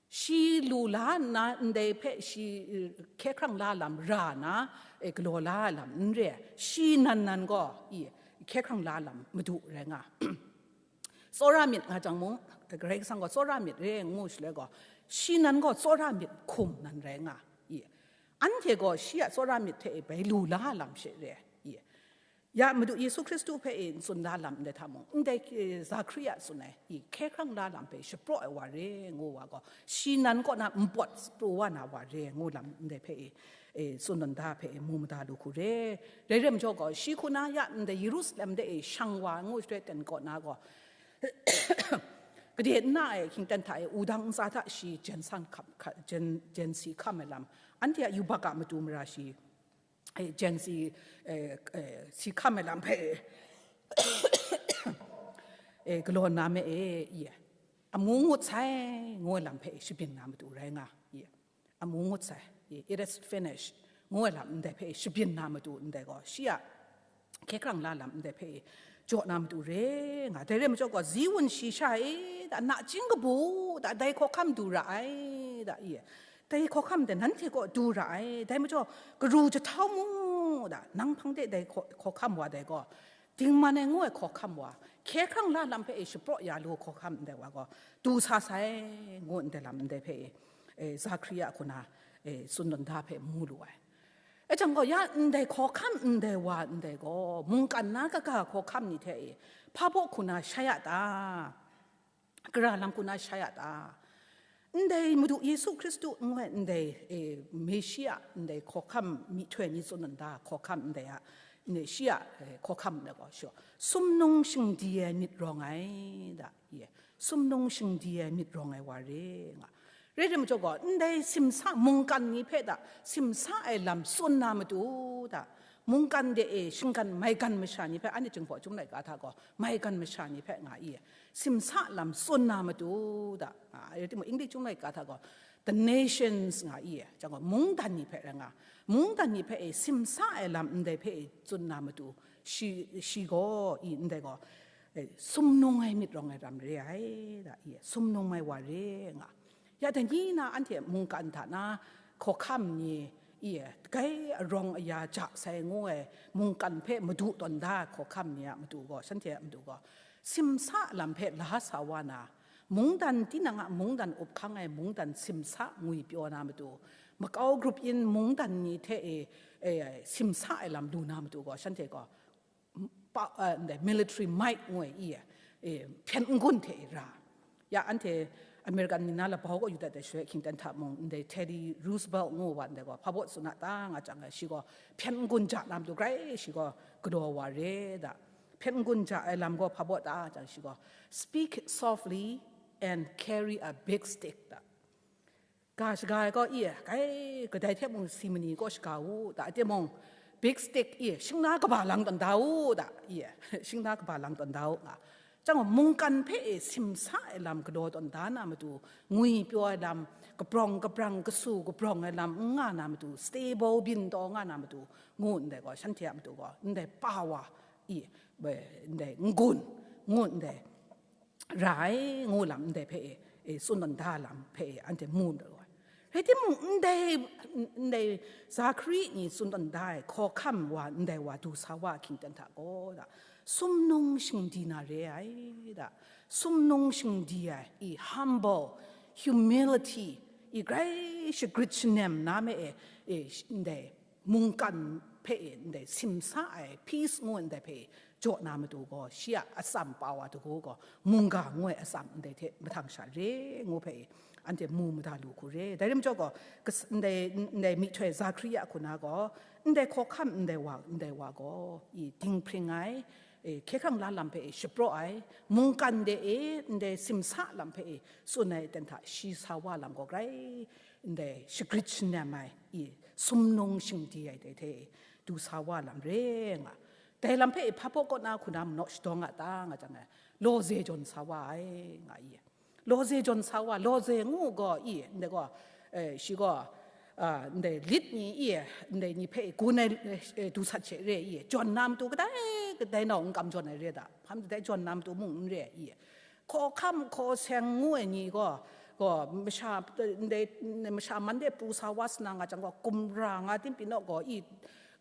Shi lu la nna, ndai hpe shi, eh, hkye hkrang la lam ra na, eh, galaw la ai lam n re ai. Shi nan nan gaw, i, hkye hkrang la lam madu rai nga. Tsawra myit nga jang mung, Karai Kasang gaw tsawra myit re ngu shaloi gaw, shi nan gaw tsawra myit hkum nan rai nga i. Anhte gaw shi a tsawra myit hte e bai lu la lam she re i. Ya Madu Yesu Hkristu hpe e n tsun la lam ndai hta mung, ndai, eh, Zahkria tsun ai i, hkye hkrang la lam hpe shapraw ai wa re ngu wa gaw, shi nan kaw na npawt pru wa na wa re ngu lam ndai hpe e, e, tsun dan da hpe e mu mada lu hku re. Rai rai majaw gaw, shi hku na ya ndai Yerusalem de e shang wa ngu share ten kaw na gaw, gade nna e hkyingten hta e wudang ntsa hta shi jen san hkam, hka-, jen, jen si hkam ai lam, anhte a yubak a matu mara shi, e, jen si, e, e, si hkam ai lam hpe, e, galaw na me e, i, amu ngut sai, ngu ai lam hpe shabyin na matu rai nga, i. Amu ngut sai, i, "It is finished," ngu ai lam ndai hpe shabyin na matu ndai gaw, shi a hkye hkrang la lam ndai hpe jaw na matu re nga. Dai rai majaw gaw, Ziun shi sha e, da, nachying kabu, da, dai hkawhkam du ra ai, da, i. Dai hkawhkam dai nanhte kaw du ra ai. Dai majaw, karu jahtau mu, da, nang hpang de dai hkaw-, hkawhkam wa dai gaw, dingman ai ngu ai hkawhkam wa, hkye hkrang la lam hpe e shapraw ya lu hkawhkam ndai wa gaw, du sa sai, ngu ndai lam ndai hpe e, e, Zahkria hku na, e, tsun dan da hpe mu lu ai. E jang gaw, ya ndai hkawhkam ndai wa ndai gaw, mungkan na kaga hkawhkam ni hte e, hpa baw hku na shai a ta? Gara lam hku na shai a ta? Ndai Madu Yesu Hkristu n rai ndai, e, Messia ndai hkawhkam myihtoi ni tsun dan da hkawhkam ndai a, ndai shi a, e, hkawhkam ndai gaw, shi gaw, sumnung shingdi ai myit rawng ai, da, ye, sumnung shingdi ai myit rawng ai wa re nga. Rai rai majaw gaw, ndai simsa mungkan ni hpe da, simsa ai lam tsun na matu da, mungkan de e shinggan maigan masha ni hpe, anhte Jinghpaw Chyum laika hta gaw, maigan masha ni hpe nga i, simsa lam tsun na matu da, a, rai timung, English Chyum laika hta gaw, the nations nga i, jang gaw, mungdan ni hpe rai nga, mungdan ni hpe e simsa ai lam ndai hpe e tsun na matu, shi, shi gaw i, ndai gaw, e, sumnung ai myit rawng ai lam re ai, da, i, sumnung ai wa re nga. Ya dai ni na anhte mungkan hta na hkawhkam ni, i, grai arawng aya ja sai ngu ai mungkan hpe madu tawn da ai hkawhkam ni a matu gaw, shanhte a matu gaw, simsa lam hpe la sa wa na, mungdan tinang a mungdan up hkang ai mungdan simsa ngwipyaw na matu, makau grup yin mungdan ni hte e, e, simsa ai lam lu na matu gaw, shanhte gaw, pa, eh, ndai military might ngu ai i, eh, hpyen n-gun hte i ra. Ya anhte American ni na labau kaw yu dat ai shaloi hkyingten hta mung, ndai Teddy Roosevelt ngu wa ndai gaw, hpa baw tsun a ta nga jang, shi gaw hpyen n-gun ja na matu grai shi gaw galaw wa re da. Hpyen n-gun ja ai lam gaw hpa baw ta jang, shi gaw, "Speak softly and carry a big stick," da. Ga shaga ai gaw, i, grai kadai hte mung si mani kaw shaga u, da, timung, big stick, i, shingna kaba lang tawn da u, da, i, shingna kaba lang tawn da u, nga. Jang gaw, mungkan hpe e simsa ai lam galaw tawn da na matu, ngwipyaw ai lam, kabrawng kabrang, kasu kabrawng ai lam n nga na matu, stable bin taw nga na matu, ngu ndai gaw, shanhte a matu gaw, ndai pa wa, i, ndai n-gun, ngu ndai, ra ai ngu lam ndai hpe e, e, tsun tawn da lam hpe e, anhte mu dat ai. Rai timung, ndai, ndai Zahkari ni tsun tawn da ai hkawhkam wa, ndai wa du sa wa hkyingten hta gaw, da, sumnung shingdi na re ai, da, sumnung shingdi ai, i, humble, humility, i, grai shagrit shanem na me e, e, sh-, ndai, mungkan hpe e ndai simsa ai peace ngu ndai hpe jaw na matu gaw, shi a atsam pa wa dagu gaw, mungga ngu ai atsam ndai hte mahtang sha re ngu hpe anhte mu mada lu hku re. Dai rai majaw gaw, kas-, ndai, ndai myihtoi Zahkari a hku na gaw, ndai hkawhkam ndai wa, ndai wa gaw, i dinghpring ai, e, hkye hkrang la lam hpe e shapraw ai, mungkan de e ndai simsa lam hpe e tsun ai ten hta shi sa wa lam gaw grai ndai shagrit shanem ai, i, sumnung shingdi ai dai hte e du sa wa lam re nga. Dai lam hpe e hpa baw kaw na hku na manaw shadawng a ta nga jang e, lawze jawn sa wa ai nga i. Lawze jawn sa wa, lawze ngu gaw i, ndai gaw, eh, shi gaw, ah, ndai lit ni i, ndai ni hpe gun ai, eh, du sat she re i, jawn na matu kadai, kadai nau n kam jawn ai re da, hpang kadai jawn na matu mung n re i, hkawhkam hkaw seng ngu ai ni gaw, gaw masha, ndai, masha man de pru sa wa sa na nga jang gaw, gumra nga tim pyi naw gaw i,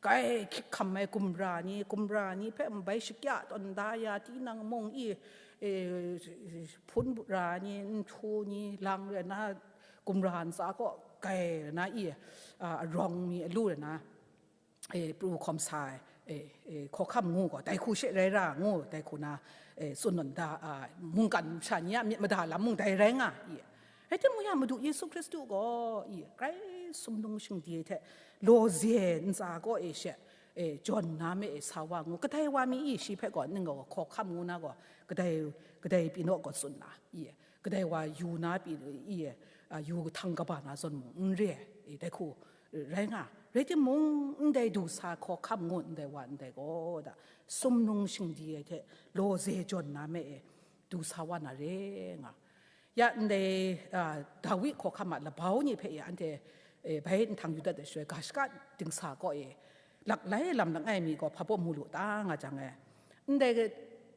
kai hkyik hkam ai gumra ni, gumra ni hpe mbai shakya tawn da ya, tinang mung i, e, hpun ra ni, nhtu ni, lang rai na, gumra ntsa kaw kai rai na i, a, arawng mi alu rai na, e, pru hkawm sa ai, e, e, hkawhkam ngu gaw, dai hku she rai ra ngu, dai hku na, e, tsun nawn da, a, mungkan masha ni a myit mada lam mung dai rai nga i. Rai timung yang, Madu Yesu Hkristu gaw i grai sumnung shingdi ai hte lawze ntsa kaw e she, e, jawn na me e sa wa ngu, kadai wa mi i shi hpe gaw ning gaw hkawhkam ngu na gaw, kadai, kadai pyi naw gaw tsun na i, kadai wa yu na pyi i, a, yu htang kaba na zawn mung n re, e, dai hku rai nga. Rai timung, ndai du sa hkawhkam ngu ndai wa ndai gaw da, sumnung shingdi ai hte lawze jawn na me e du sa wa na re nga. Ya ndai, a, Dawi hkawhkam a labau ni hpe e anhte, e, bai nhtang yu dat ai shaloi, ga shaka dingsa kaw e laklai lam langai mi gaw hpa baw mu lu ta nga jang e, ndai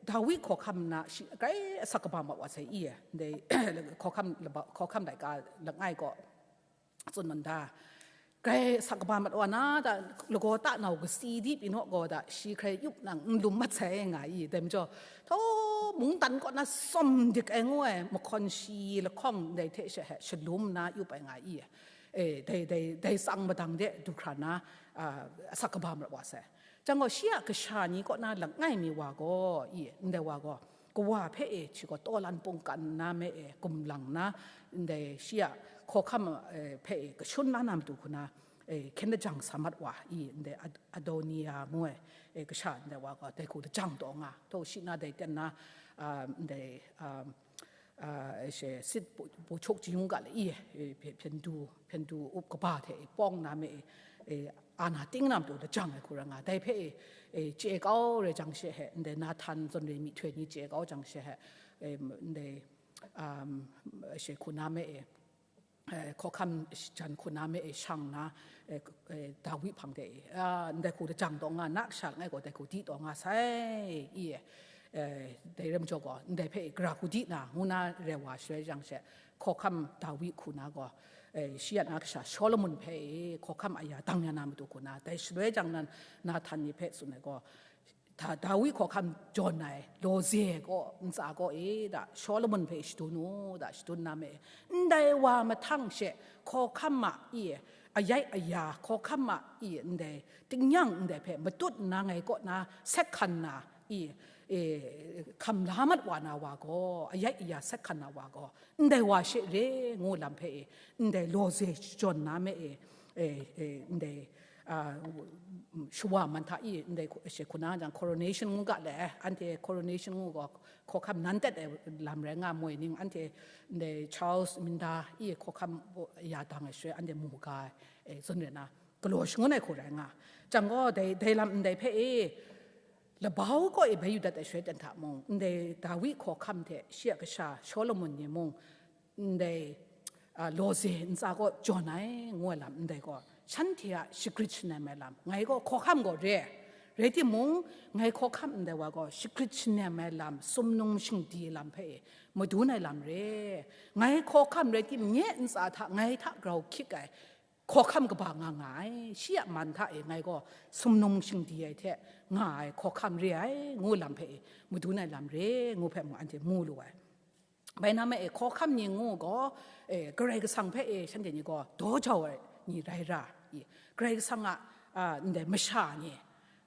Dawi hkawhkam na shi grai asak kaba mat wa sai i, ndai hkawhkam laba-, hkawhkam laika langai gaw tsun man da. Grai asak kaba mat wa na da, lagaw ta nau kasi di pyi naw gaw da, shi hkrai yup nang n lum mat sai nga i, dai majaw, htaw mungdan kaw na sawm dik ai ngu ai, mahkawn shi lahkawng ndai hte she he shalum na yup ai nga i, e, dai, dai, dai tsang madang de du hkra na, a, asak kaba mat wa sai. Jang gaw, shi a kasha ni kaw na langai mi wa gaw, i, ndai wa gaw, kawa hpe e, shi gaw tawlan pungkan na me e, gumlang na, ndai shi a hkawhkam, e, hpe e, kashun la na matu hku na, e, hkyen lajang sa mat wa, i, ndai Ad-, Adonia ngu ai, e, kasha ndai wa gaw, dai hku lajang taw nga, taw shi na dai ten na, a, ndai, a, a, she, sit bu, bu chuk jiyung ga le i, e, hpyen du, hpyen du up kaba hte e, pawng na me e, e, ana ting na matu lajang ai hku ra nga. Dai hpe e, e, chye kau re jang she he, ndai Nahtan zawn re myihtoi ni chye kau jang she he, e, ndai, um, she hku na me e, e, hkawhkam jan hku na me e shang na, e, e, Dawi hpang de e, a, ndai hku lajang taw nga, na kasha langai gaw dai hku di taw nga sai, i, e, dai rai majaw gaw, ndai hpe e gara hku di na, ngu na rai wa shaloi jang she, hkawhkam Dawi hku na gaw, e, shi a na kasha Solomon hpe e, hkawhkam aya dang ya na matu hku na, dai shaloi jang nan, Nahtan ni hpe tsun ai gaw, Da-, Dawi hkawhkam jawn ai lawze gaw, ntsa gaw e da, Solomon hpe shadun u da, shadun na me. Ndai wa mahtang she, hkawhkam a i, ayai aya, hkawhkam a i, ndai, tingnyang ndai hpe matut nna ngai kaw na sek hkan na i, e, hkam la mat wa na wa gaw, ayai aya sek hkan na wa gaw, ndai wa she re ngu lam hpe e, ndai lawze jawn na me e, e, e, ndai, a, shawa man hta i, ndai hku-, she hku na jang coronation ngu ga le, anhte coronation ngu gaw, hkawhkam nan tet ai lam rai nga moi ning, anhte ndai Charles Minda i hkawhkam ya dang ai shaloi, anhte mu ga ai, e, zawn re na, galaw shangun ai hku rai nga. Jang gaw, dai, dai lam ndai hpe e, labau kaw e bai yu dat ai shaloi ten hta mung, ndai Dawi hkawhkam hte shi a kasha Solomon ni mung, ndai, a, lawze ntsa kaw jawn ai, ngu ai lam ndai gaw, shanhte a shagrit shanem ai lam, ngai gaw hkawhkam gaw re, rai timung, ngai hkawhkam ndai wa gaw, shagrit shanem ai lam, sumnung shingdi ai lam hpe e, madun ai lam re, ngai hkawhkam rai tim, nye ntsa hta, ngai hta grau hkyik ai, hkawhkam kaba nga nga ai, shi a man hta e ngai gaw sumnung shingdi ai hte nga ai hkawhkam re ai, ngu lam hpe e, madun ai lam re, ngu hpe mung anhte mu lu ai. Bai na me e, hkawhkam ni ngu gaw, e, Karai Kasang hpe e, shanhte ni gaw daw jau ai ni rai ra, i, Karai Kasang a, a, ndai masha ni,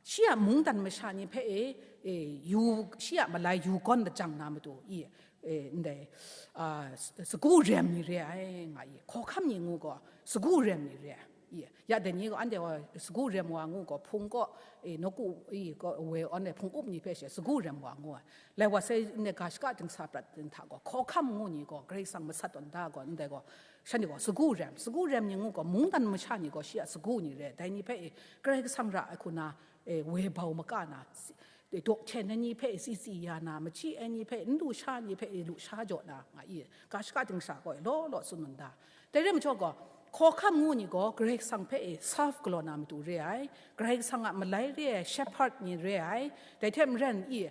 shi a mungdan masha ni hpe e, e, yu, shi a malai yu gawn lajang na matu, i, e, ndai, a, s-, sagu rem ni re ai, nga i, hkawhkam ni ngu gaw, sagu rem ni re ai. Ya dai ni gaw anhte gaw sagu rem wa ngu gaw, hpung kaw, e, nawku, i, kaw, we, anhte hpung up ni hpe she sagu rem wa ngu ai. Lai wa sai ne ga shaka dingsa prat din hta gaw, hkawhkam ngu ni gaw, Karai Kasang masat tawn da gaw, ndai gaw, shanhte gaw sagu rem, sagu rem ni ngu gaw, mungdan masha ni gaw, shi a sagu ni re, dai ni hpe, e, Karai Kasang ra ai hku na, e, woi bau maka na, si-, e, dawk hten ai ni hpe, si si ya na, machyi ai ni hpe, n lu sha ni hpe, e, lu sha jaw na, nga i, ga shaka dingsa gaw, e, law law tsun nda. Dai re majaw gaw, hkawhkam ngu ni gaw, Karai Kasang hpe, e, serve galaw na matu re ai, Karai Kasang a malai re ai, shepherd ni re ai, dai hte maren i,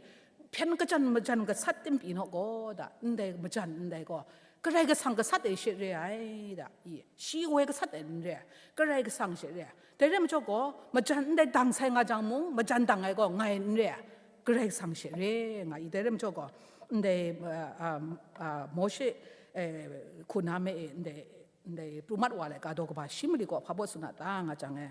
hpyen kajan majan gasat tim pyi naw gaw da, ndai majan ndai gaw, Karai Kasang gasat ai she re ai da, i, shi woi gasat ai n re ai, Karai Kasang she re ai. Dai re majaw gaw, majan ndai dang sai nga jang mung, majan dang ai gaw ngai n re ai, Karai Kasang she re nga i. Dai re majaw gaw, ndai, uh, um, uh, Mawshe, eh, hku na me e, ndai, ndai pru mat wa laika daw kaba shi mali gaw hpa baw tsun a ta nga jang e.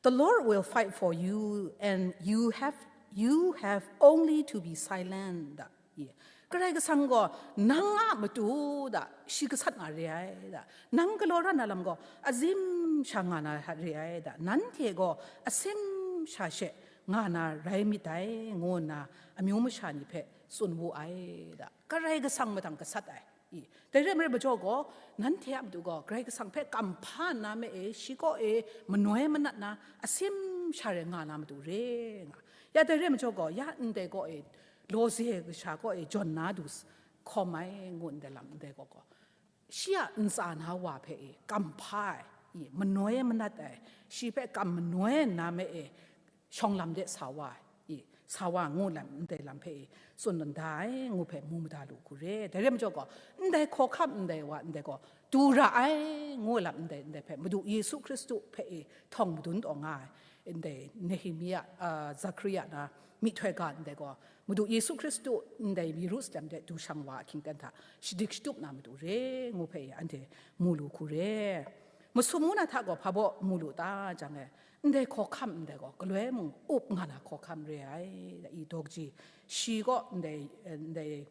The Lord will fight for you, and you have, you have only to be silent. Da. Ye. Karai Kasang gaw nang a matu da, shi gasat nga re ai da. Nang galaw ra na lam gaw azim sha nga na re ai da. Nanhte gaw asim sha she nga na rai myit dai, ngu nna amyu masha ni hpe tsun wu ai da. Karai Kasang mahtang gasat ai. I, dai re ai majaw gaw, nanhte a matu gaw, Karai Kasang hpe kam hpa nna me e, shi kaw e manoi manat na, asim sha re nga na matu re nga. Ya dai re ai majaw gaw, ya ndai kaw e, lawze kasha kaw e, jawn na du s-, hkawm ai, ngu ndai lam ndai kaw gaw, shi a ntsa na wa hpe e, kam hpa ai, i, manoi manat ai, shi hpe kam manoi nna me e, shawng lam de sa wa ai, i, sa wa ngu lam ndai lam hpe i, tsun nda ai ngu hpe mu mada lu hku re. Dai re majaw gaw, ndai hkawhkam ndai wa ndai gaw, du ra ai ngu lam ndai, ndai hpe Madu Yesu Hkristu hpe i, htawng madun taw nga ai, ndai Nehemia, a, Zakaria na myihtoi ga ndai gaw, Madu Yesu Hkristu ndai Yerusalem de du shang wa ahkying ten hta, shadik shatup na matu re ngu hpe i, anhte mu lu hku re. Masum ngu na hta gaw hpa baw mu lu ta jang e, ndai hkawhkam ndai gaw, galoi mung up nga na hkawhkam re ai, da i daw kaji, shi gaw ndai, ndai,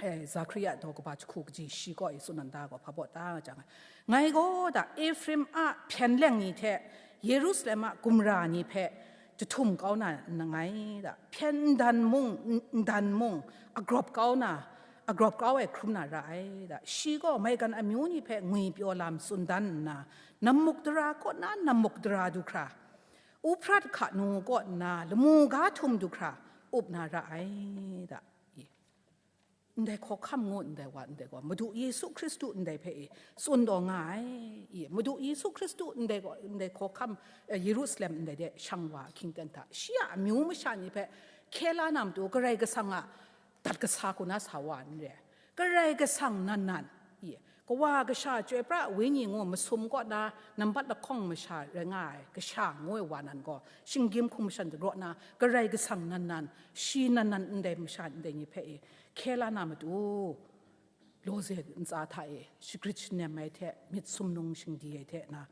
eh, Zakaria daw kaba jahku kaji shi gaw i tsun nda gaw hpa baw ta nga jang ai. Ngai gaw da Efraim a hpyen leng ni hte Yerusalem a gumra ni hpe jahtum kau na nangai da, hpyen ndan mung, n-, ndan mung, agrawp kau na, agrawp kau ai hkrum na ra ai da. Shi gaw maigan amyu ni hpe ngwi pyaw lam tsun dan nna, namuk dara kaw na namuk dara du hkra, Uhprat hka nu kaw nna lamu ga htum du hkra up na ra ai da. I. Ndai hkawhkam ngu ndai wa ndai gaw, Madu Yesu Hkristu ndai hpe i tsun taw nga ai. I. Madu Yesu Hkristu ndai gaw, ndai hkawhkam, eh, Yerusalem ndai de shang wa ahkying ten hta, shi a amyu masha ni hpe hkye la na matu Karai Kasang a dat kasa hku na sa wa n re. Karai Kasang nan nan, i, Kawa Kasha Chyoi Pra Wenyi ngu masum kaw na nambat lahkawng masha rai nga ai Kasha ngu ai wa nan gaw, shinggyim hkum mashan dagraw na Karai Kasang nan nan, shi nan nan ndai masha ndai ni hpe i hkye la na matu, lawze ntsa hta e shagrit shanem ai hte, myit sumnung shingdi ai hte na,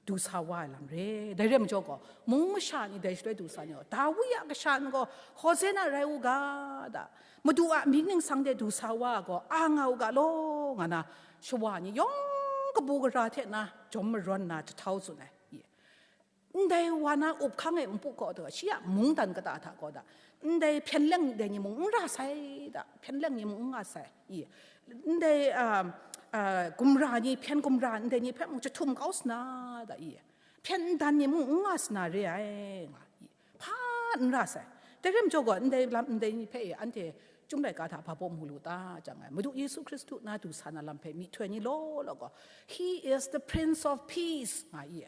du sa wa ai lam re. Dai re majaw gaw, mung masha ni dai shaloi du sa ni gaw, Dawi a kasha ni gaw, Hosana rai u ga, da, Madu a mying ningsang de du sa wa ai gaw, a nga u ga law, nga na, shawa ni yawng kabu gara hte na, jawm marawn na, jahtau tsun ai. Ndai wa na up hkang e npu kaw taw, shi a mungdan kata hta kaw da, ndai hpyen leng ndai ni mung n ra sai da, hpyen leng ni mung n nga sai, i, ndai, a, a, gumra ni, hpyen gumra ndai ni hpe mung jahtum kau sana da, i, hpyen ndan ni mung n nga sana re ai, nga, i, hpa n ra sai. Dai re majaw gaw, ndai lam ndai ni hpe, i, anhte Chyum laika hta hpa baw mu lu ta jang ai, Madu Yesu Hkristu na du sa na lam hpe myihtoi ni law law gaw, He is the Prince of Peace, nga i,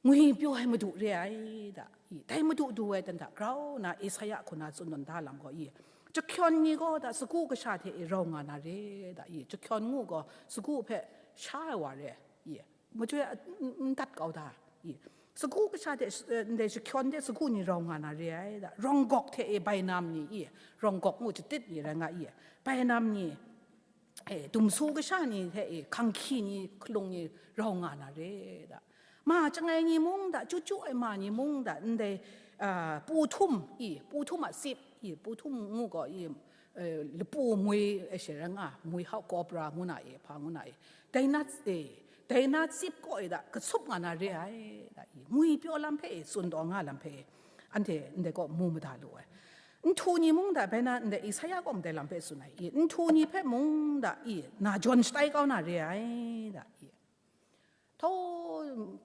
ngwi pyaw ai Madu re ai da, i, dai Madu du ai dan hta grau na Isaya hku na tsun tawn da lam gaw, i, jahkyawn ni gaw da sagu kasha hte e rau nga na re da, i, jahkyawn ngu gaw sagu hpe sha ai wa re, i, majoi a n-, n-, n dat kau da, i, sagu kasha hte, eh, ndai jahkyawn de sagu ni rau nga na re ai da, rawng gawk hte e bainam ni, i, rawng gawk ngu jatit ni rai nga, i, bainam ni, e, dumsu kasha ni hte e, hkanghki ni, hkalung ni rau nga na re da. Ma chyangai ni mung da, chyu chyu ai ma ni mung da, ndai, a, pu htum, i, pu htum a sip, i, pu htum ngu gaw, i, e, lapu mui, e, she ra nga, mui hau, cobra ngu na e, hpa ngu na e, dai na, e, Dai na tsip kaw e da, katsup nga na re ai, da i. Ngwi pyaw lam hpe e, tsun taw nga lam hpe e, anhte ndai kaw mu mada lu ai. Nhtu ni mung da, bai na ndai Isaya kaw ndai lam hpe tsun ai i. Nhtu ni hpe mung da i, na jawn shatai kau na re ai, da i. Tau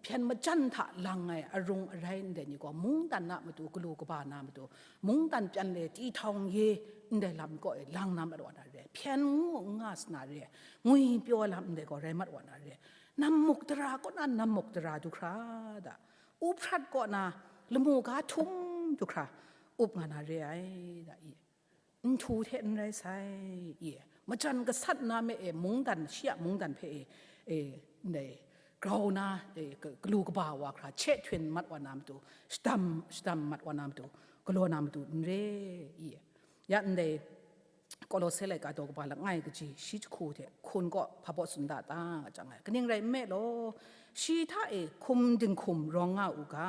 hpyen majan hta lang ai arung arai ndai ni gaw, mungdan na matu, galu kaba na matu, mungdan pyan le ti htawng ye ndai lam kaw e lang na mat wa na re, hpyen ngu n nga sa na re, ngwi pyaw lam ndai gaw rai mat wa na re, nam muk dara kaw na nam muk dara du hkra da, Uphrat kaw na lamu ga htum du hkra up nga na re ai, da i. Nhtu hte n rai sai, i. Majan gasat na me e, mungdan, shi a mungdan hpe e, e, ndai, grau na, e, ka-, galu kaba wa hkra, che htun mat wa na matu, shadam, shadam mat wa na matu, galaw na matu n re, i. Ya ndai, Kolose laika daw kaba langai kaji shi jahku hte hkun kaw hpa baw tsun da ta nga chyang ai. Kaning rai nme law, shi hta e hkum dinghkum rawng nga u ga,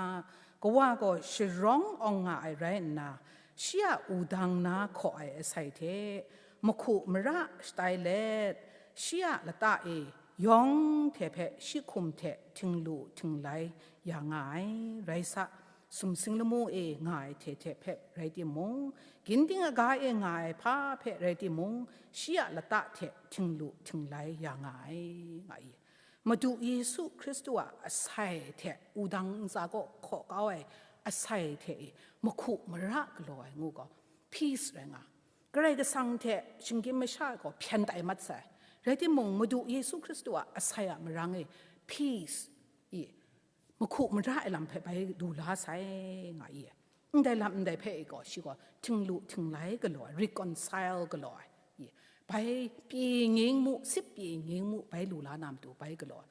kawa gaw sharawng awng nga ai rai nna, shi a wudang na hkaw ai asai hte, mahku mara shatai let, shi a lata e yawng hte hpe shi hkum hte htinglu htinglai ya nga ai. Rai sa, sumsing lamu e nga ai hte hte hpe rai timung, ginding aga e nga ai hpa hpe rai timung, shi a lata hte htinglu htinglai ya nga ai, nga i. Madu Yesu Hkristu a asai hte wudang ntsa kaw hkaw kau ai asai hte e mahku mara galaw ai ngu gaw, peace rai nga. Karai Kasang hte shinggyim masha gaw hpyen tai mat sai. Rai timung, Madu Yesu Hkristu a asai a marang e peace i mahku mara ai lam hpe bai du la sai, nga i. Ndai lam ndai hpe i gaw, shi gaw htinglu htinglai galaw ai, reconcile galaw ai, i, bai pyi nging mu, sip pyi nging mu, bai lu la na matu bai galaw ai.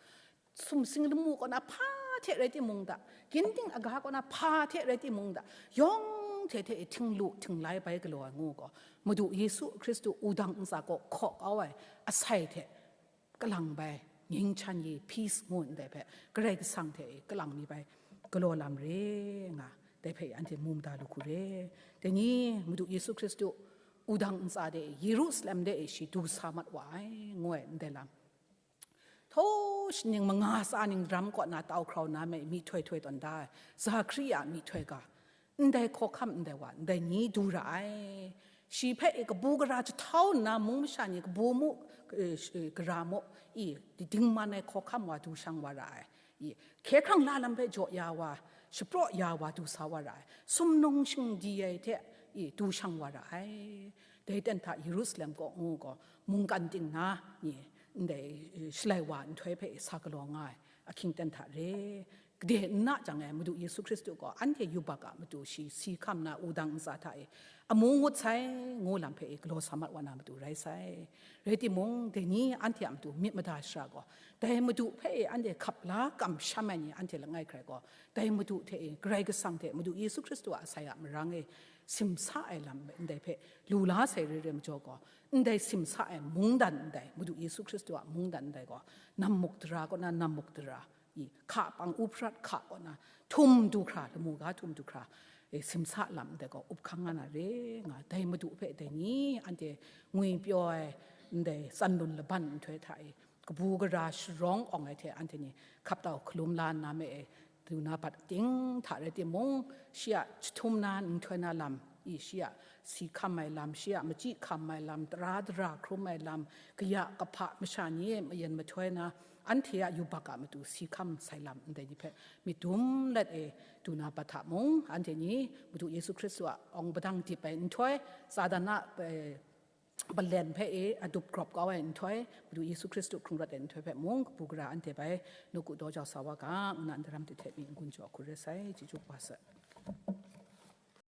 Sumsing lamu kaw na hpa hte rai timung da, ginding aga kaw na hpa hte rai timung da, yawng hte hte e htinglu htinglai bai galaw ai ngu gaw, Madu Yesu Hkristu wudang ntsa kaw hkaw kau ai asai hte kalang bai, nging chan ye, peace ngu ndai hpe, Karai Kasang hte e kalang mi bai galaw lam re nga, dai hpe anhte mu mada lu hku re. Dai ni, Madu Yesu Hkristu wudang ntsa de e, Yerusalem de e shi du sa mat wa ai, ngu ai ndai lam. Thaw shaning manga tsa ning ram kaw na tau hkrau na me myihtoi htoi tawn da ai, Zakaria a myihtoi ga, ndai hkawhkam ndai wa, ndai ni du ra ai. Shi hpe i kabu gara jahtau nna, mung masha ni kabu mu, eh, sh-, eh, gara mu, i, di dingman ai hkawhkam wa du shang wa ra ai. I, hkye hkrang la lam hpe jaw ya wa, shapraw ya wa du sa wa ra ai. Sumnung shingdi ai hte, i, du shang wa ra ai. Dai ten hta Yerusalem kaw ngu gaw, mungkan ting na ni, ndai, eh, shalai wa nhtoi hpe sa galaw nga ai ahkying ten hta re. Gade n na jang e, Madu Yesu Hkristu gaw anhte yubak a matu shi si hkam na wudang ntsa hta e amu ngut sai ngu lam hpe e galaw sa mat wa na matu rai sai. Rai timung, dai ni anhte a matu myit mada shara gaw, dai Madu hpe e anhte hkap la kamsham ai ni anhte langai hkrai gaw, dai Madu hte e, Karai Kasang hte Madu Yesu Hkristu a asai a marang e simsa ai lam ndai hpe lu la sai re re majaw gaw, ndai simsa ai mungdan ndai, Madu Yesu Hkristu a mungdan ndai gaw, nam muk dara kaw na nam muk dara, i, hka pang Uphrat hka kaw na htum du hkra, lamu ga htum du hkra, e, simsa lam ndai gaw up hkang nga na re nga, dai Madu hpe dai ni anhte ngwi pyaw ai ndai tsan lun laban nhtoi hta e, kabu gara sharawng awng ai hte anhte ni hkap tau hkalum la nna me e, du na bat ting hta rai timung, shi a jahtum na nhtoi na lam, i, shi a si hkam ai lam, shi a machyi hkam ai lam, tara dara hkrum ai lam, kaya kahpa masha ni e mayen mahtoi na, anhte a yubak a matu si hkam sai lam ndai ni hpe myit dum let e du na bat hta mung, anhte ni Madu Yesu Hkristu a awng padang dip ai nhtoi, Satan a, eh, balen hpe e adup grawp kau ai nhtoi, Madu Yesu Hkristu hkrung rawt ai nhtoi hpe mung, kabu gara anhte bai nawku daw jau sa wa ga, ngu na ndaram hte hte mi n-gun jaw hku re sai, chyeju kaba sai.